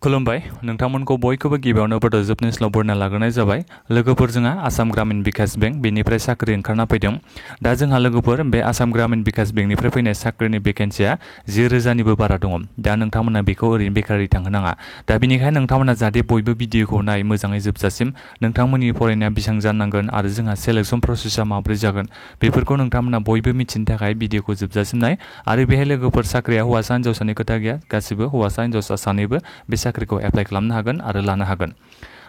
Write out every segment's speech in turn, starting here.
खुलुमबाय नोंथांमोनखौ बयखौबो गिबियावनो बड'जबनि स्लाव बरना लाग्रोनाय जाबाय। लोगोफोर जोंहा आसाम ग्रामीण विकास बेंक बेनिफ्राय साख्रि ओंखारना फैदों। दा जोंहा लोगोफोर बे आसाम ग्रामीण विकास बेंकनिफ्राय फैनाय साख्रिनि भेकेन्सिया 10,000निबो बारा दङ। दा नोंथांमोना बेखौ ओरैनो बेकारै थांहोनाङा। दा बेनिखायनो नोंथांमोना जाहाथे बयबो भिडिअखौ नाय मोजाङै जोबजासिम नोंथांमोननि फरायनाया बेसेबां जानांगोन आरो जोंहा सेलेक्सन प्रसेसा माबोरै जागोन बेफोरखौ नोंथांमोना बयबो मिथिनो थाखाय भिडिअखौ जोबजासिम नाय। आरो बेहाय लोगोफोर साख्रिया हौवासा हिन्जावसानि खोथा गैया, गासिबो हौवासा हिन्जावसा सानैबो बे साख्रिखौ एप्लाइ खालामनो हागोन आरो लानो हागोन।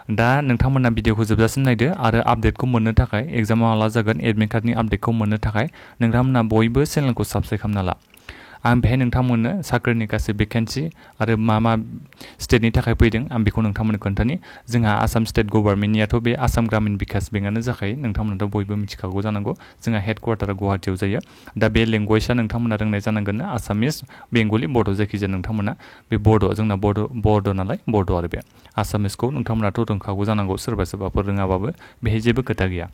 दा नोंथांमोना भिडिअखौ जोबजासिम नायदो आरो आपडेटखौ मोननो थाखाय एग्जामा माला जागोन एडमिट कार्डनि आपडेटखौ मोननो थाखाय नोंथांमोना बयबो चेनेलखौ साबस्क्राइब खालामना ला। आं बेहाय नोंथांमोननो साख्रिनि गासै भेकेन्सि आरो मा स्टेटनि थाखाय फैदों आं बेखौ नोंथांमोननो खोन्थानि। जोंहा आसाम स्टेट गभर्नमेन्टनियाथ' बे आसाम ग्रामीण विकास बेंकआनो जाखायो, नोंथांमोनाथ' बयबो मिथिखागौ जानांगौ। जोंहा हेडक्वार्टारा गुवाहाटियाव जायो। दा बे लेंगुवेजआ नोंथांमोना रोंनाय जानांगोन, आसामिस, बेंगलि, बड' जायखिजाया नोंथांमोना बे बड' जोंना बड' नालाय बड' आरो बे आसामिसखौ नोंथांमोनाथ' रोंखागौ जानांगौ, सोरबाफोर रोङाबाबो बेहाय जेबो खोथा गैया।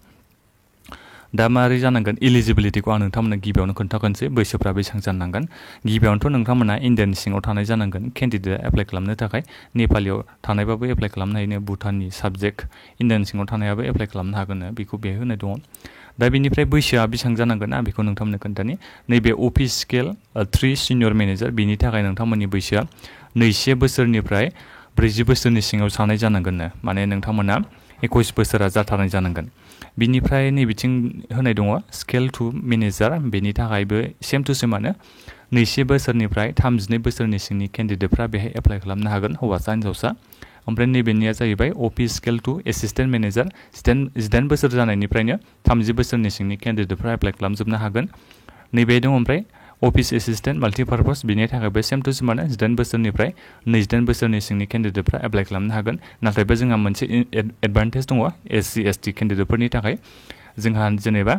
दा मारै जानांगोन इलिजिबिलिटिखौ आं नोंथांमोननो गिबियावनो खोन्थागोनसै बैसोफ्रा बेसेबां जानांगोन। गिबियावनोथ' नोंथांमोना इण्डियानि सिङाव थानाय जानांगोन केन्डिडेट एप्लाइ खालामनो थाखाय। नेपालियाव थानायबाबो एप्लाइ खालामनो हायो, भुटाननि साबजेक्ट इण्डियानि सिङाव थानायाबो एप्लाइ खालामनो हागोन, बेखौ बेहाय होनाय दङ। दा बेनिफ्राय बैसोआ बेसेबां जानांगोन आं बेखौ नोंथांमोननो खोन्थानि। नैबे अफिस स्केल 3 सिनियर मेनेजार बिनि थाखाय नोंथांमोननि बैसोआ 21 बोसोरनिफ्राय 40 बोसोरनि सिङाव थानाय जानांगोननो, माने नोंथांमोना 21 बोसोरा जाथारनाय जानांगोन। बिनिफ्राय नैबिथिं होनाय दङ स्केल 2 मेनेजार, बेनि थाखायबो सेम टु सेमानो 21 बोसोरनिफ्राय 32 बोसोरनि सिंनि केन्डिडेटफ्रा बेहाय एप्लाइ खालामनो हागोन, हौवासा हिन्जावसा। ओमफ्राय नैबेनिया जाहैबाय अफिस स्केल 2 एसिस्टेन्ट मेनेजार, 18 बोसोर जानायनिफ्रायनो 30 बोसोरनि सिंनि केन्डिडेटफ्रा एप्लाइ खालामजोबनो हागोन। नैबे दङ ओमफ्राय अफिस एसिस्टेन्ट माल्टिपार्पस, बिनि थाखायबो सेम टु सेमानो 18 बोसोरनिफ्राय 28 बोसोरनि सिंनि केन्डिडेटफ्रा एप्लाइ खालामनो हागोन। नाथायबो जोंहा मोनसे एडभान्टेज दङ SC ST केन्डिडेटफोरनि थाखाय। जोंहा जेनेबा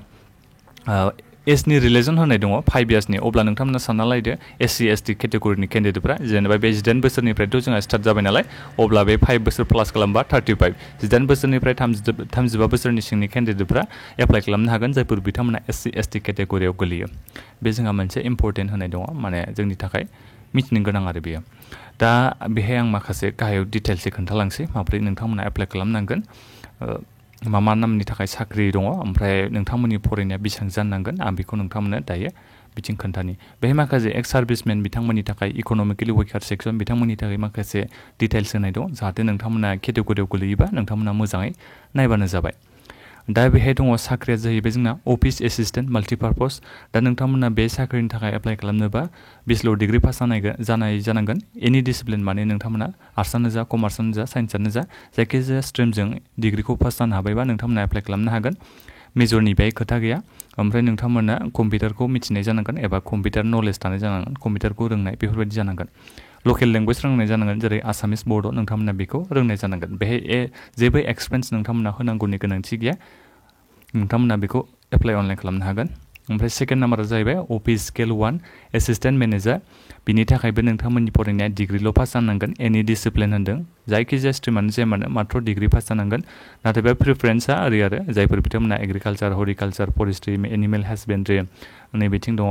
एजनि रिलेसन होनाय दङ 5 इयार्सनि, अब्ला नोंथांमोना सानना लायदो SC ST केटेगरिनि केन्डिडेटफ्रा जेनेबा बे 18 बोसोरनिफ्रायथ' जोंहा स्टार्ट जाबाय नालाय, अब्ला बे 5 बोसोर प्लास खालामबा 35, 18 बोसोरनिफ्राय 35 बोसोरनि सिंनि केन्डिडेटफ्रा एप्लाइ खालामनो हागोन, जायफोर बिथांमोना SC ST केटेगरियाव गोलैयो। बे जोंहा मोनसे इम्परटेन्ट होनाय दङ, माने जोंनि थाखाय मिथिनो गोनां आरो बेयो। दा बेहाय आं माखासे गाहायाव डिटेल्सै खोन्थालांसै माब्रै नोंथांमोना एप्लाइ खालामनांगोन, मा नामनि थाखाय साख्रि दङ, ओमफ्राय नोंथांमोननि फरायनाया बेसेबां जानांगोन आं बेखौ नोंथांमोननो दायो बिथिं खोन्थानि। बेहाय माखासे एक्स सार्भिसमेन बिथांमोननि थाखाय इक'नमिकेलि उइकार सेक्सन बिथांमोननि थाखाय माखासे डिटेल्स होनाय दं, जाहाथे नोंथांमोना केटेगरियाव गोलैयोबा नोंथांमोना मोजाङै नायबानो जाबाय। दा बेहाय दङ साख्रिया जाहैबाय जोंना अफिस एसिस्टेन्ट माल्टिपार्पस। दा नोंथांमोना बे साख्रिनि थाखाय एप्लाइ खालामनोबा बेचलर डिग्रि पास जानाय जानांगोन, एनि डिसिप्लिन, माने नोंथांमोना आर्ट्सआनो जा कमार्सआनो जा साइन्सआनो जा जायखिजाया स्ट्रिमजों डिग्रिखौ पास जानो हाबायबा नोंथांमोना एप्लाइ खालामनो हागोन। मेजरनि बेहाय खोथा गैया। ओमफ्राय नोंथांमोना कम्पिउटारखौ मिथिनाय जानांगोन एबा कम्पिउटार नलेज थानाय जानांगोन, कम्पिउटारखौ रोंनाय बेफोरबायदि जानांगोन। लकेल लेंगुवेज रोंनाय जानांगोन, जेरै आसामिस बड' नोंथांमोना बेखौ रोंनाय जानांगोन। बेहाय जेबो एक्सपेन्स नोंथांमोना होनांगौनि गोनांथि गैया, नोंथांमोना बेखौ एप्लाइ अनलाइन खालामनो हागोन। ओमफ्राय सेकेन्ड नाम्बारा जाहैबाय अफिस स्केल 1 एसिस्टेन्ट मेनेजार, बिनि थाखायबो नोंथांमोननि फरायनाया डिग्रिल' पास जानांगोन, एनि डिसिप्लिन होन्दों, जायखिजाया स्ट्रिमानो जाया मानो मात्र डिग्रि पास जानांगोन। नाथाय बे प्रिफारेन्सआ ओरै आरो जायफोर बिथांमोना एग्रिकालचार, हरिकालचार, फरेस्ट्रि, एनिमेल हासबेन्ड्रि, नैबिथिं दङ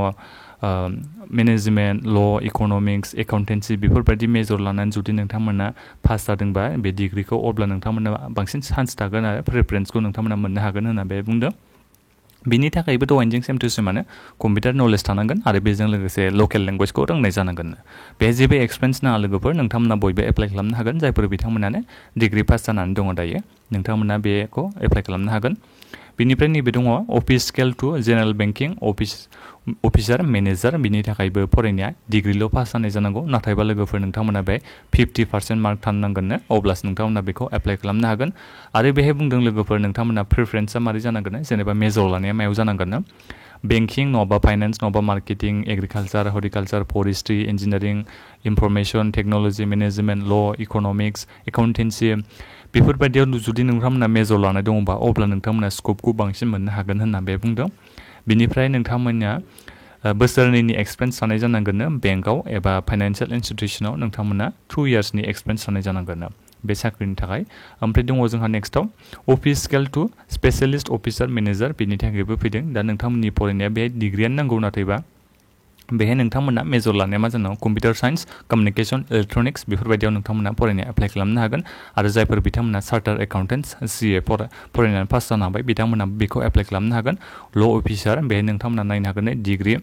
मेनेजमेन्ट, ल', इक'नमिक्स, एकाउन्टेन्सि बेफोरबायदि मेजर लानानै जुदि नोंथांमोना पास जादोंबा बे डिग्रिखौ, अब्ला नोंथांमोना बांसिन चान्स थागोन आरो प्रिफारेन्सखौ नोंथांमोना मोननो हागोन होनना बे बुंदों। बिनि थाखायबो दहायनोजों सेम टु सेमानो कम्पिउटार नलेज थानांगोन आरो बेजों लोगोसे लकेल लेंगुवेजखौ रोंनाय जानांगोन। बे जेबो एक्सपेन्स नाङा लोगोफोर, नोंथांमोना बयबो एप्लाइ खालामनो हागोन, जायफोर बिथांमोनानो डिग्रि पास जानानै दङ दायो नोंथांमोना बेखौ एप्लाइ खालामनो हागोन। बिनिफ्राय नैबे दङ office scale 2 general banking officer manager, बिनि थाखायबो फरायनाया डिग्रिल' पास जानाय जानांगौ। नाथायबा लोगोफोर नोंथांमोना बे 50% मार्क थानांगोननो, अब्लासो नोंथांमोना बेखौ एप्लाइ खालामनो हागोन। आरो बेहाय बुंदों लोगोफोर नोंथांमोना प्रिफारेन्सआ मारै जानांगोन, जेनेबा मेजर लानाया मायाव जानांगोन, बेंकिं नङाबा फाइनान्स नङाबा marketing, agriculture, horticulture, forestry, engineering, information technology, management, law', economics, accountancy बेफोरबायदियाव जुदि नोंथांमोना मेजर लानाय दङबा अब्ला नोंथांमोना स्कपखौ बांसिन मोननो हागोन होनना बे बुंदों। बिनिफ्राय नोंथांमोना बोसोरनैनि एक्सपिरियेन्स थानाय जानांगोन बेंकआव एबा फाइनान्सियेल इन्स्टिटिउसनाव नोंथांमोना 2 इयार्सनि एक्सपिरियेन्स थानाय जानांगोन बे साख्रिनि थाखाय। ओमफ्राय दङ जोंहा नेक्स्टआव office scale 2 specialist officer manager, बिनि थाखायबो फैदों। दा नोंथांमोननि फरायनाया बे डिग्रियानो नांगौ, नाथायबा बेहाय नोंथांमोना मेजर लानाया मा जानांगौ कम्पिउटार साइन्स कमिउनिकेशन इलेक्ट्रनिक्स बेफोरबायदियाव नोंथांमोना फरायनाया एप्लाइ खालामनो हागोन आरो जायफोर बिथांमोना चार्टार एकाउन्टेन्ट्स CA फरायनानै पास जानो हाबाय बिथांमोना बेखौ एप्लाइ खालामनो हागोन ल' अफिसार बेहाय नोंथांमोना नायनो हागोन डिग्री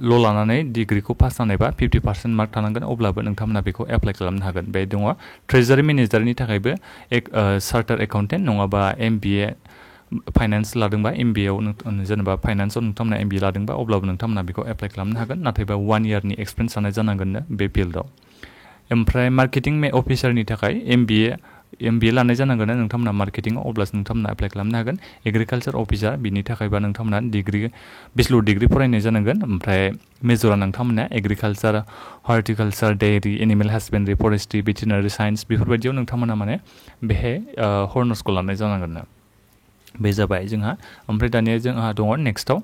ल' लानानै डिग्रीखौ पास जानायबा 50% मार्क थानांगोन अब्लाबो नोंथांमोना बेखौ एप्लाइ खालामनो हागोन बे दङ ट्रेजारि मेनेजारनि थाखायबो चार्टार एकाउन्टेन्ट नङाबा MBA फाइनान्स लादोंबा MBA आव जेनेबा फाइनान्सआव नोंथांमोना MBA लादोंबा अब्लाबो नोंथांमोना बेखौ एप्लाइ खालामनो हागोन नाथायबा 1 इयारनि एक्सपिरियेन्स थानाय जानांगोननो बे फिल्डआव ओमफ्राय मार्केटिं अफिसारनि थाखाय MBA लानाय जानांगोन नोंथांमोना मार्केटिंआव अब्लासो नोंथांमोना एप्लाइ खालामनो हागोन एग्रिकालचार अफिसार बिनि थाखायबा नोंथांमोना बेचलर डिग्री फरायनाय जानांगोन ओमफ्राय मेजरा नोंथांमोना agriculture horticulture dairy animal husbandry forestry veterinary science बेफोरबायदियाव नोंथांमोना माने बेहाय हर्नर्सखौ लानाय जानांगोन बे जाबाय जोंहा ओमफ्राय दानिया जोंहा दङ नेक्स्टआव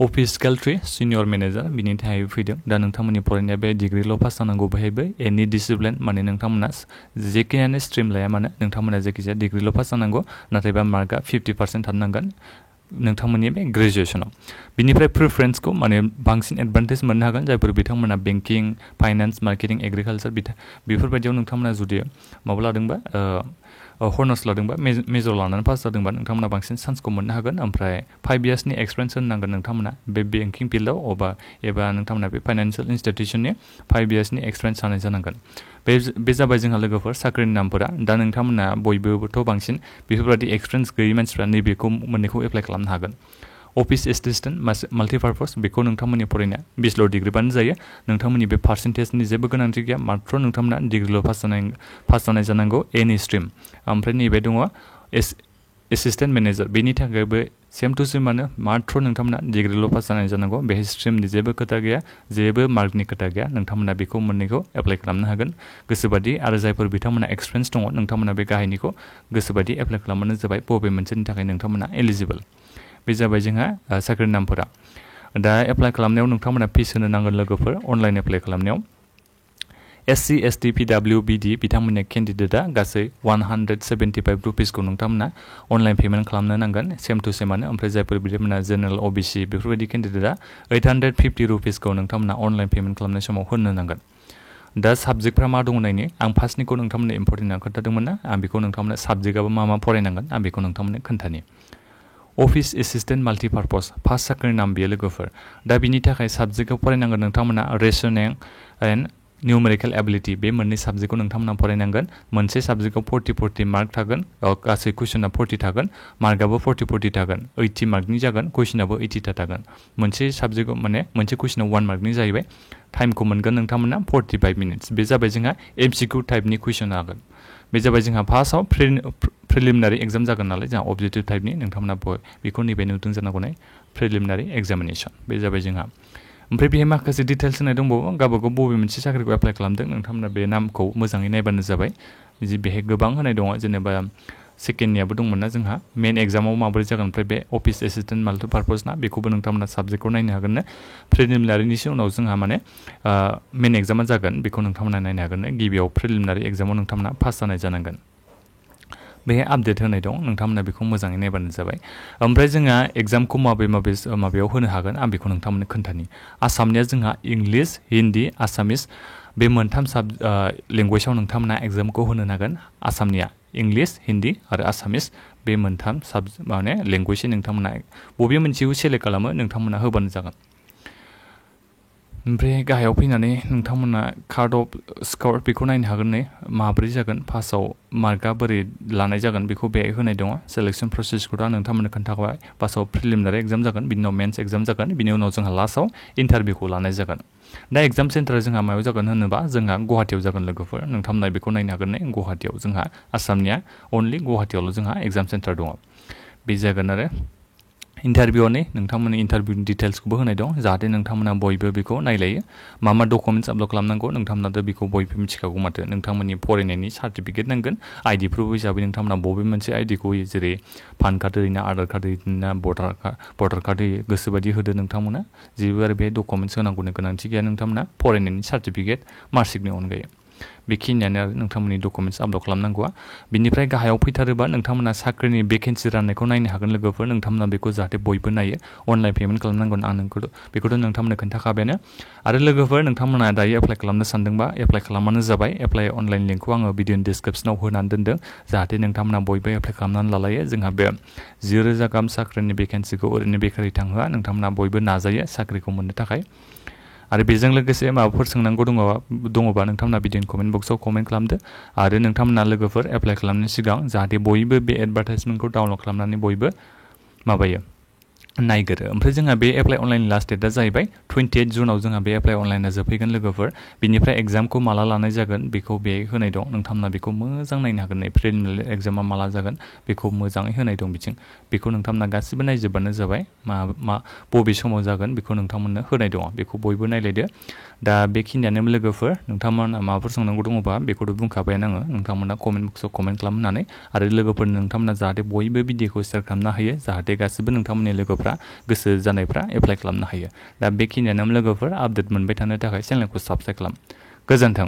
अफिस सेक्रेटारि सिनियर मेनेजार बिनि थाखाय फैदों दा नोंथांमोननि फरायनाया बे डिग्रील' पास जानांगौ बेहायबो एनि डिसिप्लिन माने नोंथांमोना जेखियानो स्ट्रिम लाया मानो नोंथांमोना जायखिजाया डिग्रील' पास जानांगौ नाथायबा मार्कआ 50% थानांगोन नोंथांमोननि बे ग्रेजुएसनाव बिनिफ्राय प्रिफारेन्सखौ माने बांसिन एडभान्टेज मोननो हागोन जायफोर बिथांमोना बेंकिं फाइनान्स मार्केटिं एग्रिकालचार बेफोरबायदियाव नोंथांमोना जुदि माबा लादोंबा हर्नर्स लादोंबा मेजर लानानै पास जादोंबा नोंथांमोना बांसिन चान्सखौ मोननो हागोन ओमफ्राय 5 इयार्सनि एक्सपिरियेन्स होनांगोन नोंथांमोना बे बेंकिं फिल्डआव एबा नोंथांमोना बे फाइनान्सियेल इन्स्टिटिउसननि 5 इयार्सनि एक्सपिरियेन्स थानाय जानांगोन बे जाबाय जोंहा लोगोफोर साख्रिनि नामफोरा दा नोंथांमोना बयबोथ' बांसिन बेफोरबायदि एक्सपिरियेन्स गैयै मानसिफ्रा नैबेखौ मोननैखौ एप्लाइ खालामनो हागोन अफिस एसिस्टेन्ट माल्टिपार्पस बेखौ नोंथांमोननि फरायनाया बेचलर डिग्रीबानो जायो नोंथांमोननि बे पार्सेन्टेजनि जेबो गोनांथि गैया मात्र नोंथांमोना डिग्रील' पास जानाय जानांगौ एनि स्ट्रिम ओमफ्राय नैबे दङ एसिस्टेन्ट मेनेजार बेनि थाखायबो सेम टु सेमानो मात्र नोंथांमोना डिग्रील' पास जानाय जानांगौ बेहाय स्ट्रिमनि जेबो खोथा गैया जेबो मार्कनि खोथा गैया नोंथांमोना बेखौ मोननैखौ एप्लाइ खालामनो हागोन गोसोबादि आरो जायफोर बिथांमोना एक्सपिरियेन्स दङ नोंथांमोना बे गाहायनिखौ गोसोबादि एप्लाइ खालामबानो जाबाय बबे मोनसेनि थाखाय नोंथांमोना एलिजिबल बे जाबाय जोंहा साख्रिनि नामफोरा दा एप्लाइ खालामनायाव नोंथांमोना फिस होनो नांगोन लोगोफोर अनलाइन एप्लाइ खालामनायाव SC ST PWBD बिथांमोननि केन्डिडेटआ गासै 175 रुपिसखौ नोंथांमोना अनलाइन पेमेन्ट खालामनो नांगोन सेम टु सेमानो ओमफ्राय जायफोर बिथांमोना जेनेरेल OBC बेफोरबायदि केन्डिडेटआ 850 रुपिसखौ नोंथांमोना अनलाइन पेमेन्ट खालामनाय समाव होनो नांगोन दा साबजेक्टफ्रा मा दङ नायनि आं फार्स्टनिखौ नोंथांमोननो इम्परटेन्ट खोन्थादोंमोन ना आं बेखौ नोंथांमोननो साबजेक्टआबो मा फरायनांगोन आं बेखौ नोंथांमोननो खोन्थानि अफिस एसिस्टेन्ट माल्टिपार्पस फार्स्ट साख्रिनि नाम बेयो लोगोफोर दा बिनि थाखाय साबजेक्टआव फरायनांगोन नोंथांमोना रेसनिं एन्ड निउमेरिकेल एबिलिटि बे मोननै साबजेक्टखौ नोंथांमोना फरायनांगोन मोनसे साबजेक्टआव 40 मार्क थागोन गासै कुइसना 40 थागोन मार्कआबो 40 थागोन 80 मार्कनि जागोन कुइसनाबो 80 था थागोन मोनसे साबजेक्टआव माने मोनसे कुइसनाव 1 मार्कनि जाहैबाय टाइमखौ मोनगोन नोंथांमोना 45 मिनिट्स बे जाबाय जोंहा MCQ टाइपनि कुइसन जागोन बे जाबाय जोंहा फार्स्टआव प्रिलिमिनारि एग्जाम जागोन नालाय जोंहा अबजेक्टिभ टाइपनि नोंथांमोना बेखौ नैबे नुदों जानांगौ प्रिलिमिनारि एग्जामिनेसन बे जाबाय जोंहा ओमफ्राय बेहाय माखासे डिटेल्स होनाय दंबावो गावबागाव बबे मोनसे साख्रिखौ एप्लाइ खालामदों नोंथांमोना बे नामखौ मोजाङै नायबानो जाबाय जि बेहाय गोबां होनाय दङ जेनेबा सेकेन्डनियाबो दंमोन ना जोंहा मेन एग्जामाव माबोरै जागोन ओमफ्राय बे अफिस एसिस्टेन्ट माल्टिपार्पसना बेखौबो नोंथांमोना साबजेक्टखौ नायनो हागोन प्रिलिमिनारिनिसो उनाव जोंहा माने मेन एग्जामा जागोन बेखौ नोंथांमोना नायनो हागोन गिबियाव प्रिलिमिनारि एग्जामाव नोंथांमोना पास जानाय जानांगोन बेहाय आपडेट होनाय दं नोंथांमोना बेखौ मोजाङै नायबानो जाबाय ओमफ्राय जोंहा एग्जामखौ माबेयाव होनो हागोन आं बेखौ नोंथांमोननो खोन्थानि आसामनिया जोंहा इंलिश हिन्दी आसामिस बे मोनथाम लेंगुवेजाव नोंथांमोना एग्जामखौ होनो हागोन आसामनिया इंलिश हिन्दी आरो आसामिस बे मोनथाम माने लेंगुवेजै नोंथांमोना बबे मोनसेखौ सेलेक्ट खालामो नोंथांमोना होबानो जागोन ओमफ्राय गाहायाव फैनानै नोंथांमोना कार्ड अफ स्कर बेखौ नायनो हागोन माब्रै जागोन फार्स्टआव मार्कआ बोरै लानाय जागोन बेखौ बेहाय होनाय दङ सेलेक्सन प्रसेसखौथ' आं नोंथांमोननो खोन्थाबाय फार्स्टआव प्रिलिमिनारि एग्जाम जागोन बिनि उनाव मेन्स एग्जाम जागोन बिनि उनाव जोंहा लास्टआव इन्टारभिउखौ लानाय जागोन दा एग्जाम सेन्टारा जोंहा मायाव जागोन होनोबा जोंहा गुवाहाटियाव जागोन लोगोफोर नोंथांमोना बेखौ नायनो हागोन गुवाहाटियाव जोंहा आसामनिया अनलि गुवाहाटियावल' जोंहा एग्जाम सेन्टार दङ बे जागोन आरो इन्टारभिउआव नोंथांमोननि इन्टारभिउनि डिटेल्सखौबो होनाय दं जाहाथे नोंथांमोना बयबो बेखौ नायलायो मा डकुमेन्टस आपल'ड खालामनांगौ नोंथांमोनाथ' बेखौ बयबो मिथिखागौ माथो नोंथांमोननि फरायनायनि सार्टिफिकेट नांगोन आइडि प्रुफ हिसाबै नोंथांमोना बबे मोनसे आइडिखौ होयो जेरै पान कार्ड होयोना आधार कार्ड होयोना भटार कार्ड होयो गोसोबायदि होदो नोंथांमोना जेबो आरो बे डकुमेन्टस होनांगौनि गोनांथि गैया नोंथांमोना फरायनायनि सार्टिफिकेट मार्कशिटनि अनगायै बेखिनियानो नोंथांमोननि डकुमेन्ट्स आपल'ड खालामनांगौआ बिनिफ्राय गाहायाव फैथारोबा नोंथांमोना साख्रिनि भेकेन्सि राननायखौ नायनो हागोन लोगोफोर नोंथांमोना बेखौ जाहाथे बयबो नायो अनलाइन पेमेन्ट खालामनांगोन आं बेखौथ' नोंथांमोननो खोन्थाखाबायानो आरो लोगोफोर नोंथांमोना दायो एप्लाइ खालामनो सानदोंबा एप्लाइ खालामबानो जाबाय एप्लाइ अनलाइन लिंकखौ आङो भिडिअनि डिसक्रिपसनाव होनानै दोनदों जाहाथे नोंथांमोना बयबो एप्लाइ खालामनानै लालायो जोंहा बे 10,000 गाहाम साख्रिनि भेकेन्सिखौ ओरैनो बेकारै थांहोआ नोंथांमोना बयबो नाजायो साख्रिखौ मोननो थाखाय आरो बेजों लोगोसे माबाफोर सोंनांगौ दङबा नोंथांमोना भिडिअनि कमेन्ट बक्सआव कमेन्ट खालामदो आरो नोंथांमोना लोगोफोर एप्लाइ खालामनायनि सिगां जाहाथे बयबो बे एडभार्टाइजमेन्टखौ डाउनलड खालामनानै बयबो माबायो नायगोरो ओमफ्राय जोंहा बे एप्लाइ अनलाइन लास्ट डेटआ जाहैबाय 28 जुनाव जोंहा बे एप्लाइ अनलाइना जोबफैगोन लोगोफोर बिनिफ्राय एग्जामखौ माला लानाय जागोन बेखौ बे होनाय दं नोंथांमोना बेखौ मोजां नायनो हागोन प्रिलिमिनारि एग्जामा माला जागोन बेखौ मोजाङै होनाय दं बिथिं बेखौ नोंथांमोना गासिबो नायजोबबानो जाबाय बबे समाव जागोन बेखौ नोंथांमोननो होनाय दङ बेखौ बयबो नायलायदो दा बेखिनियानो लोगोफोर नोंथांमोना माबाफोर सोंनांगौ दङबा बेखौथ' बुंखाबायानो आङो नोंथांमोना कमेन्ट बक्सआव कमेन्ट खालाम होननानै आरो लोगोफोर नोंथांमोना जाहाथे बयबो भिडिअखौ शेयार खालामनो हायो जाहाथे गासिबो नोंथांमोननि लोगोफ्रा गोसो जानायफ्रा एप्लाइ खालामनो हायो दा बेखिनियानो लोगोफोर आपडेट मोनबाय थानो थाखाय चेनेलखौ साबस्क्राइब खालाम गोजोन्थों